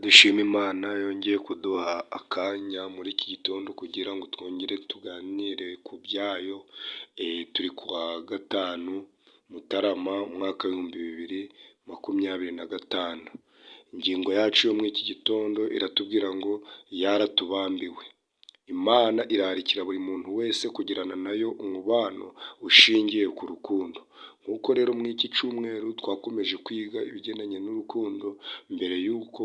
Dushime Imana yongeye kuduha akanya muri iki gitondo kugira ngo twongere tuganire ku byayo. Turi kuwa gatanu Mutarama umwaka w'2025. Ingingo yacu yo muri iki gitondo iratubwira ngo yaratubambiwe. Imana irarikira buri muntu wese kugirana nayo umubano ushingiye ku rukundo. Nk'uko rero muri iki cyumweru twakomeje kwiga ibigendanye n'urukundo, mbere y'uko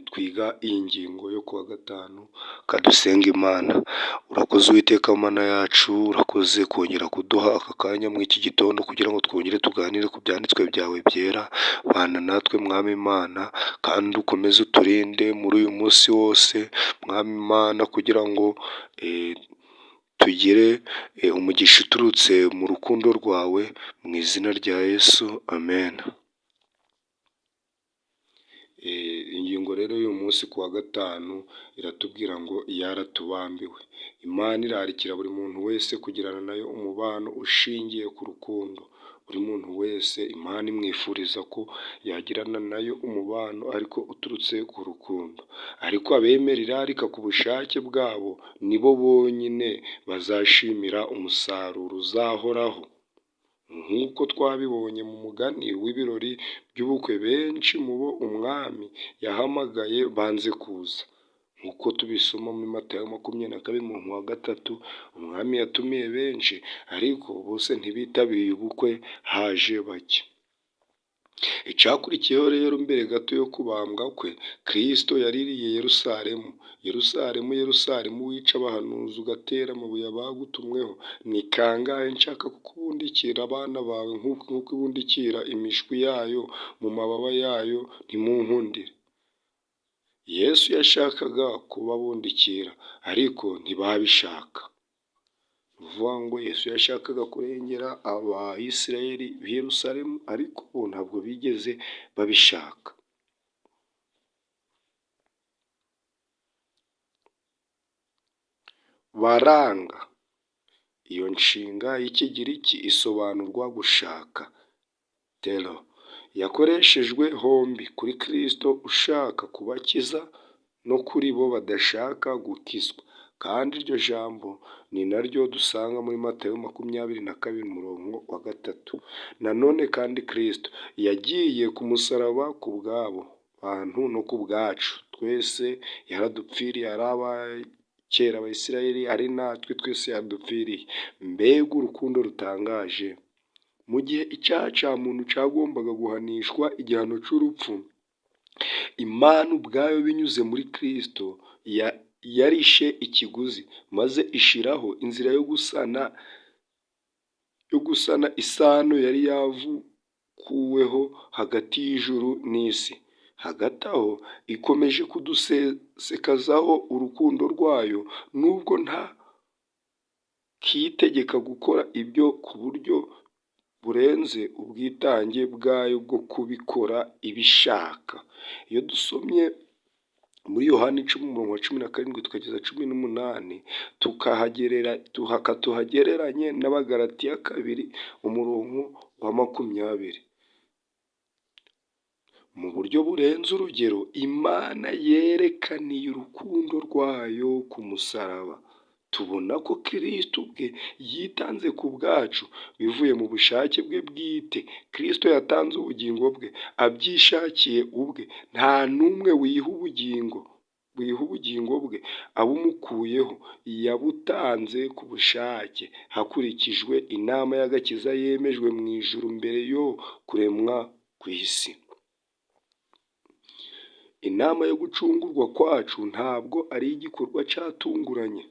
twiga iyi ngingo yo kuwa gatanu, kadusenga Imana. Urakoze Uwiteka Mana yacu, urakoze kongera kuduha aka kanya muri iki gitondo kugira ngo twongere tuganire ku byanditswe byawe byera. Bana natwe Mwami Imana, kandi ukomeze uturinde muri uyu munsi wose Mwami Imana, kugira ngo tugire umugisha uturutse mu rukundo rwawe, mu izina rya Yesu, amen. Ingingo rero y'uyu munsi ku wa gatanu iratubwira ngo yaratubambiwe. Imana irarikira buri muntu wese kugirana nayo umubano ushingiye ku rukundo. Buri muntu wese Imana imwifuriza ko yagirana nayo umubano ariko uturutse ku rukundo. Ariko abemera irarika ku bushake bwabo nibo bonyine bazashimira umusaruro uzahoraho. Nk'uko twabibonye mu mugani w'ibirori by'ubukwe, benshi mu bo umwami yahamagaye banze kuza. Nk'uko tubisoma muri Matayo 22 umurongo wa 3, umwami yatumiye benshi ariko bose ntibitabiye ubukwe, haje bake. Icyakurikiyeho rero mbere gato yo kubambwa kwe, Kristo yaririye Yerusalemu. Yerusalemu, Yerusalemu, wica abahanuzi ugatera amabuye abagutumweho, ni kangahe nshaka kukubundikira abana bawe nk'uko inkoko ibundikira imishwi yayo mu mababa yayo, ntimunkundire. Yesu yashakaga kubabundikira ariko ntibabishaka. Ni ukuvuga ngo Yesu yashakaga kurengera Abayisiraheli b'i Yerusalemu, ariko bo ntabwo bigeze babishaka. Baranga. Iyo nshinga y'Ikigiriki isobanurwa gushaka, telo. Yakoreshejwe hombi kuri Kristo ushaka kubakiza no kuri bo badashaka gukizwa. Kandi iryo jambo ni naryo dusanga muri Matayo 22 umurongo wa 3. Nanone kandi Kristo yagiye ku musaraba ku bw'abo bantu no ku bwacu. Twese yaradupfiriye, ari abakera Abayisiraheli, ari natwe twese yaradupfiriye. Mbega urukundo rutangaje! Mu gihe icyaha cya muntu cyagombaga guhanishwa igihano cy'urupfu, Imana ubwayo binyuze muri Kristo yarishe ikiguzi, maze ishiraho inzira yo gusana isano yari yavukuweho hagati y'ijuru n'isi. Hagati aho ikomeje kudusesekazaho urukundo rwayo, nubwo nta kiyitegeka gukora ibyo ku buryo burenze ubwitange bwayo bwo kubikora ibishaka. Iyo dusomye muri Yohani 10 umurongo wa 17 tukageza 18, tuhagereranye n'Abagalatiya 2 umurongo wa 20. Mu buryo burenze urugero, Imana yerekaniye urukundo rwayo ku musaraba. Tubona ko Kristo ubwe yitanze ku bwacu bivuye mu bushake bwe bwite. Kristo yatanze ubugingo bwe abyishakiye ubwe. Nta n'umwe wiha ubugingo bwe abumukuyeho, yabutanze ku bushake hakurikijwe inama y'agakiza yemejwe mu ijuru mbere yo kuremwa kw'isi. Inama yo gucungurwa kwacu ntabwo ari igikorwa cyatunguranye.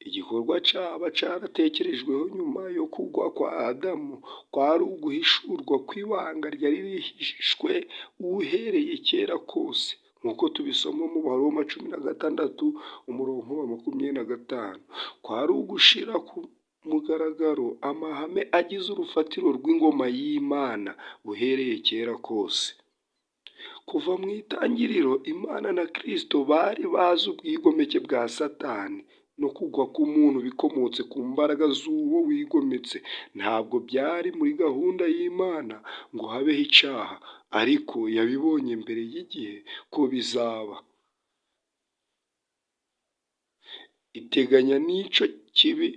Igikorwa cyaba cyaratekerejweho nyuma yo kugwa kwa Adamu, kwari uguhishurwa kw'ibanga ryari rihishwe uhereye kera kose, nk'uko tubisoma mu Baroma 16 umurongo wa 25. Kwari ugushira ku mugaragaro amahame agize urufatiro rw'ingoma y'Imana uhereye kera kose. Kuva mu itangiriro, Imana na Kristo bari bazi ubwigomeke bwa Satani no kugwa k'umuntu bikomotse ku mbaraga z'uwo wigometse. Ntabwo byari muri gahunda y'Imana ngo habeho icyaha, ariko yabibonye mbere y'igihe ko bizaba, iteganya n'icyo kibi.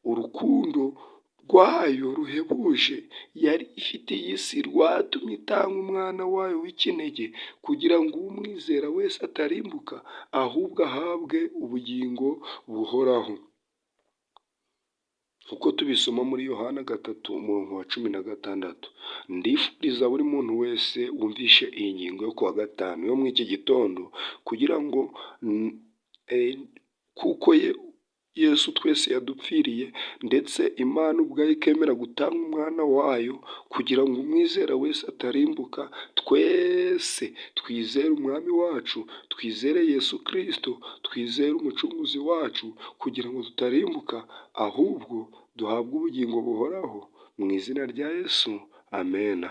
Urukundo rwayo ruhebuje yari ifitiye isi rwatumye itanga umwana wayo w'ikinege kugira ngo umwizera wese atarimbuka, ahubwo ahabwe ubugingo buhoraho. Uko tubisoma muri Yohana 3:16. Ndifuriza buri muntu wese wumvishe iyi ngingo yo kuwa gatanu yo muri iki gitondo kugira ngo kuko Yesu twese yadupfiriye, ndetse Imana ubwayo ikemera gutanga umwana wayo kugira ngo umwizera wese atarimbuka, twese twizere umwami wacu, twizere Yesu Kristo, twizere umucunguzi wacu kugira ngo tutarimbuka, ahubwo duhabwe ubugingo buhoraho mu izina rya Yesu, amena.